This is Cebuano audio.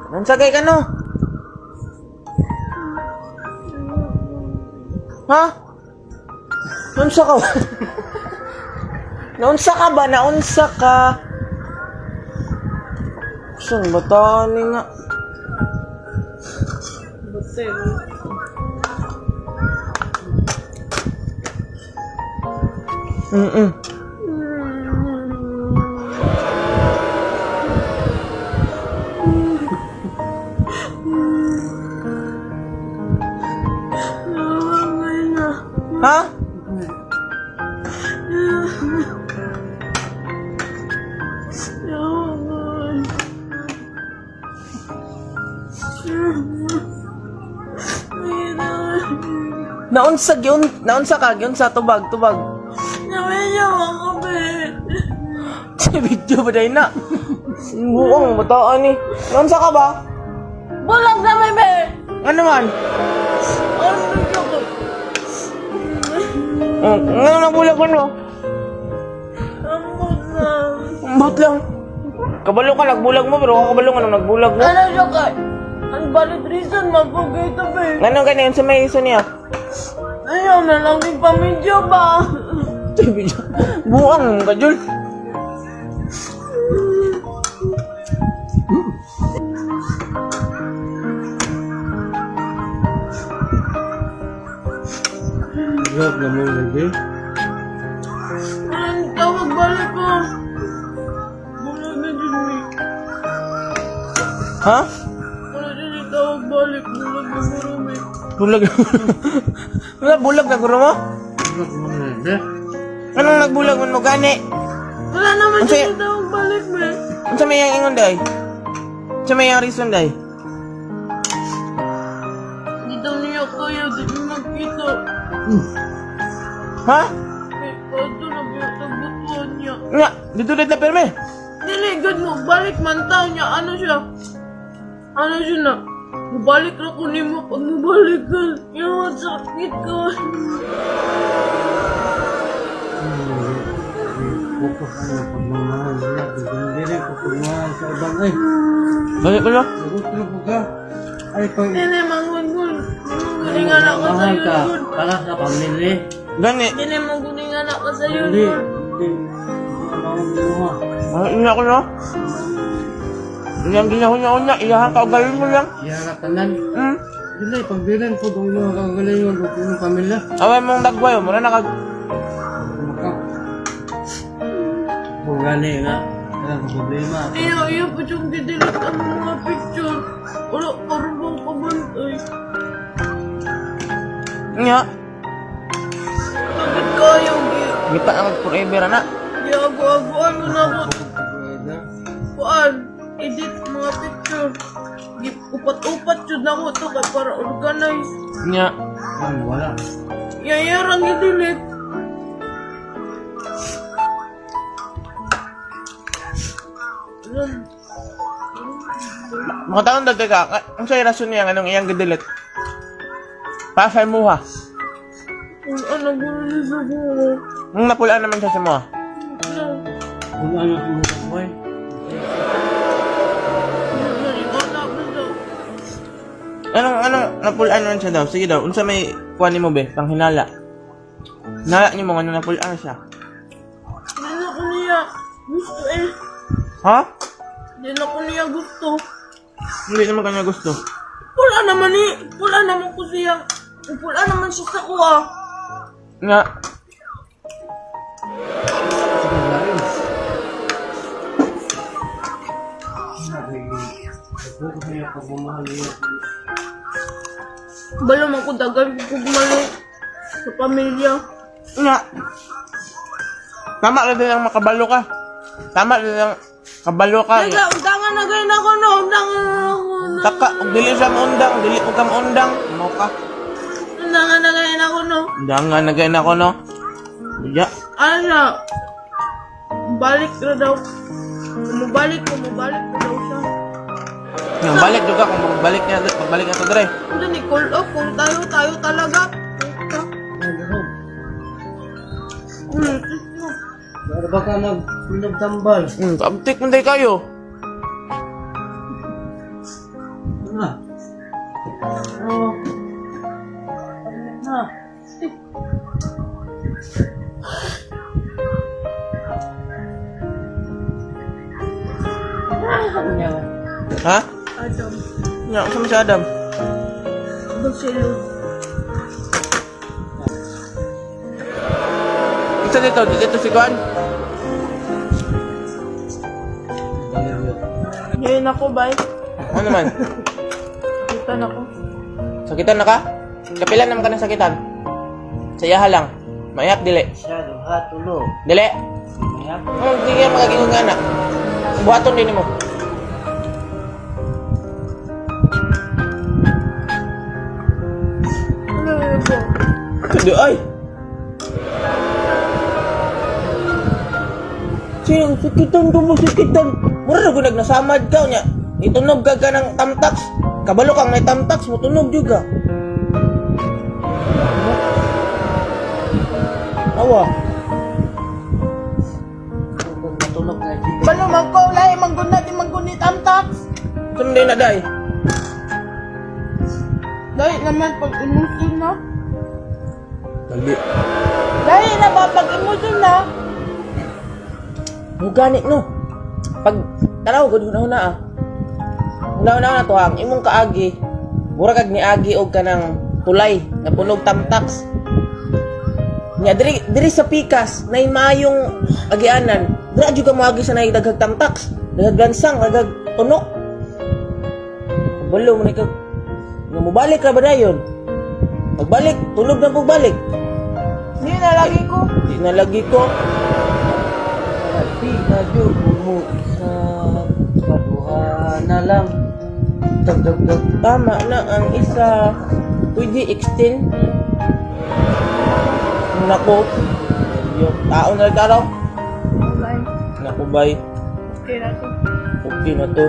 Naunsa kay ka no? Ha? Naunsa ka ba? Naunsa ka ba? Naunsa ka? Saan ba tani nga? Batel. Nawangay na. Ha? Nawangay. Naunsa gyun? Naunsa ka gyun sa tubag, tubag. Namaya ako, be. Sa video ba dahil na? Buong bataan ni. Naunsa ka ba? Bulag na may be. Ano man? Ano siya ko? Oh, ano nang bulag mo? Ambot na. Ambot lang. Kabalo ka, nagbulag mo, pero ako kabalo nga nung nagbulag mo. Ano siya kay? Ang valid reason mapugay ito, be. Ano ganyan sa may iso niya? Ayaw na lang din pamidyo ba? Sa video. Buang ka, Jul. Hirap naman lagi. Ang tawag balik ko. Bulag na dyan, me. Ha? Wala dyan yung tawag balik. Bulag na guro, me. Bulag. Wala, bulag na guro mo? Hirap naman lagi. Anong nagbulag man mo gani? Wala naman Ang dyan saya- yung tawag balik, me. Unsa may yang ingon day? Unsa may yang reason day? Hindi daw niya kaya. Di niya magkita. Ha? Eh, kato na butuan niya. Nga, dito ulit na perme. Dili, good mo. Balik man tao niya. Ano siya? Ano siya na? Balik na ko nimo pag mabalik ka. Yung sakit ko. Focus ang pagmamahal niya. Hindi ko pagmamahal sa ibang ay. Balik ko no? Sagot na po ka. Ay, pag Dili, mangungun. Mangunguningan ako mahal sa'yo, ka Lord. para sa pamilya. Gani. Dili, mangunguningan ako sa'yo, Hindi. Lord. Hindi. Hindi. Ano ako no? Ilang ginahuna-una, iyahan ka ugalin mo lang. Iyara tanan. Hmm? Dili, pagbilan po kung mga kagalingon o kung pamilya. Away mong dagway, muna nakag... Maka. Kung gani nga, wala kang problema. Iyo, iyo pa siyang didelete ang mga picture. Wala, parang bang kabantay. Nga, Bakit kayo, gi? ngita na mag forever na. Giago-agoan mo na ako. Kuan, edit mga picture. Gi, upat-upat yun ako to kay para organize. Nga. Ano, wala. Yayarang i-delete. Makataon dagdag ka, ang sa'yo rason niya, anong iyang gidelete? Para sa imuha. Ang ano gulo niya sa buho. Nung napulaan naman siya sa mga. Ano? Kung ano ang buhay. Anong, anong, napulaan naman siya daw? Sige daw, unsa may kuha ni mo be, panghinala. Hinala niyo mo, anong napulaan siya? Hindi na ko niya gusto eh. Ha? Hindi na ko niya gusto. Hindi naman kanya gusto. Wala naman eh. Wala naman ko siya. Wala naman siya sa kuha. Nga, Sige, lain. Focus niya pagmamahal niya. Balo man ko dagan ko mali sa pamilya. nga. Tama na din ang makabalo ka. Tama na din ang kabalo ka. Teka, undangan na gayon ako no. Undangan na ako no. Taka, ug dili siya maundang, dili ko ka maundang. Mo ka. Undangan na gayon ako no. Undangan na gayon ako no. Buya. Ano siya? Balik na daw. Mubalik ko, mubalik ko daw siya. Nga, balik juga kung magbalik niya, magbalik niya to dre. Ano ni call off kung tayo tayo talaga. Puta. Ano, Hmm. Para baka nagtambal. Abtik man day kayo. Na. Oh. Na. Ha? Adam. Nya, unsa man si Adam? Magsilog. Isa dito, dito si Kuan. Ngayon ako, bay. Ano man? Kita na ko. Sakitan na ka? Kapila naman ka ng sakitan. Sa iyaha lang. Maiyak dili. Siya, duha, tulo. Dili. Kaya, Oh, di ka makagingon nga na. Buhaton din mo. Ano yun po? Kundi ay. Sino sakitan ko mo sakitan? Mura na gunag nasamad ka niya. Itunog ka ka ng tamtax. Kabalo kang may tamtax, motunog jud ka. Awa. matulog na dito. Balo, mangko, lahi, manggunat, manggunit, amtax. Sumdi na day. Lahi naman, pag emosyon na. Dali. Lahi na ba, pag emosyon na? Mo gani no. Pag tanaw gud huna-huna ah. Huna-huna na to ang imong kaagi. Mura kag niagi og kanang tulay nga punog tamtax. Nya diri diri sa pikas nay maayong agianan. Dira jud ka moagi sa nay daghag tamtax, daghag lansang, daghag tunok. Balo mo ni ka. Nga mobalik ra ba dayon? Pagbalik, tulog na pagbalik. Hindi na lagi ko. Di na lagi ko. Di na jud mo sa kaduha na lang. Dag, dag, dag. Tama na ang isa. Pwede extend. Nako. Yung tao na lang taro. Okay. Nako bay. Okay na to. Okay na to.